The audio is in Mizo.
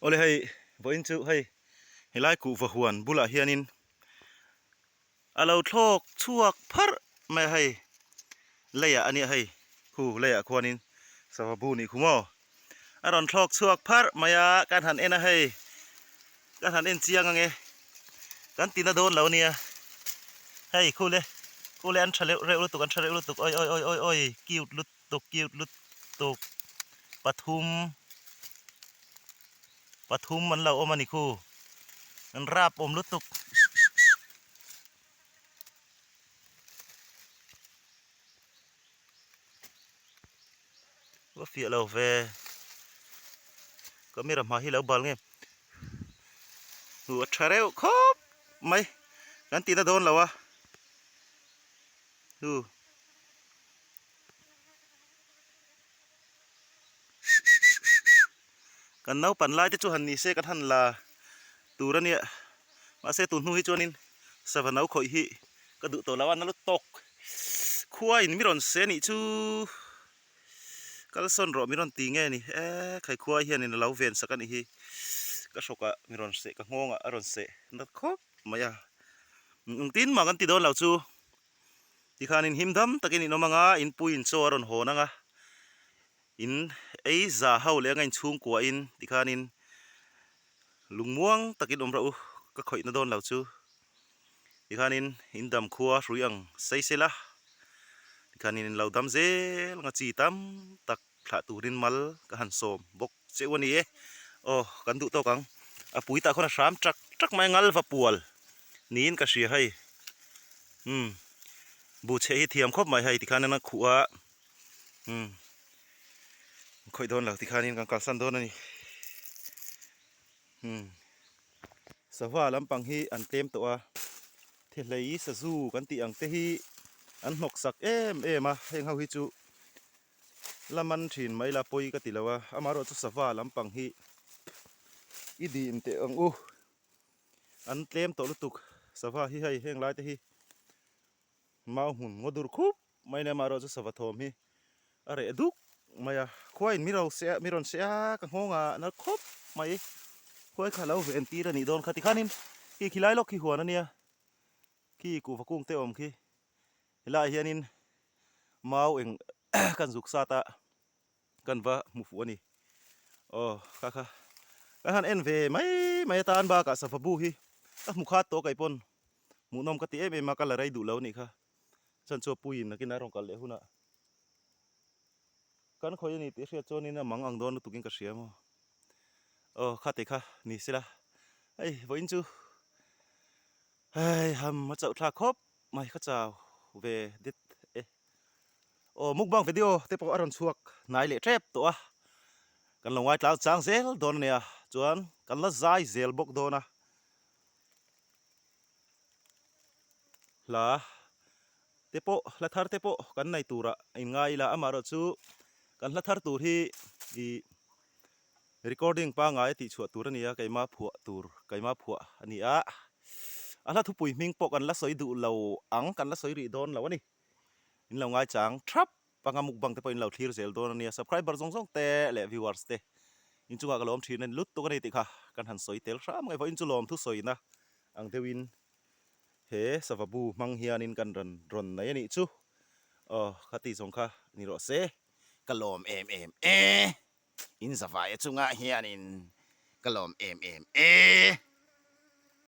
Awle hei vawiin chu hei helai kuhva huan bulah hianin a lo thlawk chhuak pharh mai a hei leiah a nia hei khu leiah khuanin sava bu nih khu maw a rawn thlawk chhuak pharh mai a kan han en a hei kan han en chiang ange kan tina dawn lo ania hei khu le khu le an tha leuh reuh lutuk an tha reuh lutuk awi awi awi awi awi cute lutuk. tuk cute lutuk pathum pathum an lo awm a ni khu an rap awm lutuk va fiah lo ve camera hma hi lo bal nge hmuh a tha reuh khawp mai kan tihna dawn lo a hu. Kan naupan lai te chu han ni se kan han la tur a nia mahse tun hnu hi chuanin sava no khawih hi ka duh tawh lo a na lut tawk khua in mi rawn se anih chu kalsawn rawh mi rawn ti nge ni e khai khua hianin a lo ven sak anih hi ka hrawkah mi rawn seh ka nghawngah a rawn seh nat khawp mai a engtin mah kan ti dawn lo chu. Tikhanin him dam takin in awm anga inpuiin chaw a rawn hawn anga in ei za ho leh anga inchhungkuahin tikhanin lungmuang takin awm rawh u ka khawihna dawn lo chu tikhanin in dam khua hrui ang sei sela tikhanin in lo dam zel anga chi tam tak thlah turin mal ka han sawm bawk che u a ni e. Aw kan duh tawk ang. A pui tah khawn a hram chak chak mai a ngal va pual niin ka hria hei. Umm bu chhe hi thiam khawp mai hei tikhan a khuh a umm khawih dawn lo tikhanin kan kalsan dawn a ni. Umm sava lampang hi an tlem tawh a thehlei sazu kan tih ang te hi an hnawk sak em em a heng ho hi chu. La man thin mai la pawi ka ti lo a, amaherawhchu sava lampang hi i dim teh ang u, an tlem tawh lutuk sava hi hei heng lai te hi mau hmun ngaw dur khup mai a nia amaherawhchu sava thawm hi a reh duk mai a, khuaiin mi ro se mi rawn se a ka nghawng ah nal khawp mai, khuai kha lo ven tir a nih dawn kha tikhanin khi khilai lawk khi huan a nia khi kuhva kung te awm khi. Helaiah hianin mau eng kan zuk sat a kan va hmu fuh a ni. Aw kha kha kan han en ve mai mai atan bakah sava bu hi ka hmu khat tawh kaih pawn hmuhnawm ka ti em em a ka la rei duh lo a nih kha. Chuan chu a puiin nakin a rawn kal leh hunah kan khawi a ni tih hriat chuanin a mang ang dawn lutukin ka hria maw. Aw kha ti kha ni sela hei vawiin chu hei ham a chauh thlak khawp. Mai ka chau ve det e. Aw mukbang video te pawh a rawn chhuak hnai leh tep tawh a. Kan lo ngaitlang chang zel dawn a nia. Chuan kan la zai zel bawk dawn a. Hla te pawh hla thar te pawh kan nei turah inngai ila amaherawh chu kan hla thar tur hi ih Recording pangngai a tihchhuah tur a ni a, keimah phuah tur, keimah phuah a ni a. A hla thupui hming pawh kan la sawi duh lo ang, kan la sawi rih dawn lo a ni. In lo ngaichang thap anga mukbang te pawh in lo thlir zel dawn a nia. Subscriber zawng zawng te leh viewers te in chungah ka lawm thin a ni lutuk a ni tih kha kan han sawi tel hram ang e. Vawiin chu lawm thusawina ang deuhin he sava bu hmang hianin kan rawn rawn nei a nih chu. Aw, khati zawng kha ni rawh se. Ka lawm em em e. In zavaia chungah hianin ka lawm em em e.